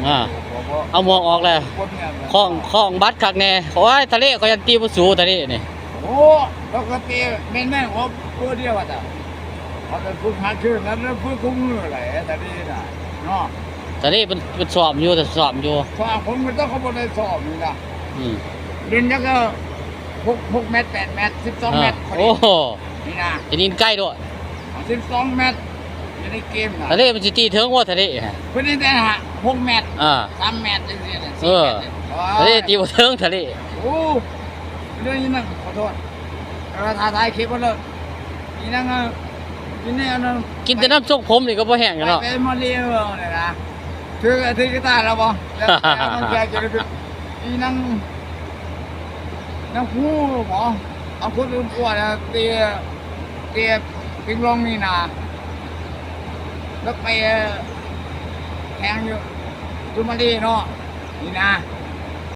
ອ່າ ບໍ່ ບໍ່ ເອົາໝວກອອກແລ້ວ ຄົນງາມນະ ຂອງ ຂອງບັດຄັກແນ່. ໂອ້ຍ ທະເລຂ້ອຍຍັງຕີບໍ່ສູ້ທະເລນີ້. ໂອ້ ແລ້ວກໍຕີແມ່ນໆ ໂອ້ ຕົວດຽວວ່າຊັ້ນ ເຂົາໄປຝຶກຫັດເຊີນນັ້ນ ແລ້ວຝຶກຄູ່ມື້ແຫຼະ ທະເລນະເນາະ. ທະເລເພິ່ນ ເພິ່ນຊ້ອມຢູ່ ຊ້ອມຢູ່ ຊ້ອມ ຜົມກໍເຈົ້າກໍບໍ່ໄດ້ຊ້ອມນີ້ນະ. ອືມ ຫຼິ້ນຈັກ ຫົກ ຫົກແມັດ ແປດແມັດ ສິບສອງແມັດ ເອີ ໂອ້ ນີ້ນະ ຈະຍິງໄກໂລດ ສິບສອງແມັດ ຢູ່ໃນເກມນະ. ທະເລມັນຊິຕີເຖິງບໍ່ ທະເລ? ເພິ່ນໄດ້ແຕ່ຫົກແມັດ ອ່າ ສາມແມັດຈັ່ງຊີ້ນະ. ເອີ ສີ່ແມັດ ທະເລຕີບໍ່ເຖິງ ທະເລ. ໂອ້ ເລື່ອງນີ້ນະ ຂໍໂທດ ເອີ ຖ້າຖ່າຍຄລິບເບິ່ງໂລດ ອີ່ຫຍັງ ເອີ ກິນແນ່ນອນ ກິນແຕ່ນ້ຳຊົກຜົມນີ້ກໍບໍ່ແຫ້ງແລ້ວເນາະ ໄປມາເລຍນີ້ນະ. ຖື ຖືກຽຕາແລ້ວບໍ່? ແລ້ວແຕ່ບາງເທື່ອຈະໄດ້ ອີ່ໜັງ ນາງຮູ້ບໍ່? ເອົາຄົນອື່ນກວ່ານະ ເຕະ ເຕະປິງລອງນີ້ນະ ແລ້ວໄປແຂ່ງຢູ່ ຢູ່ມາເລເນາະ ນີ້ນະ.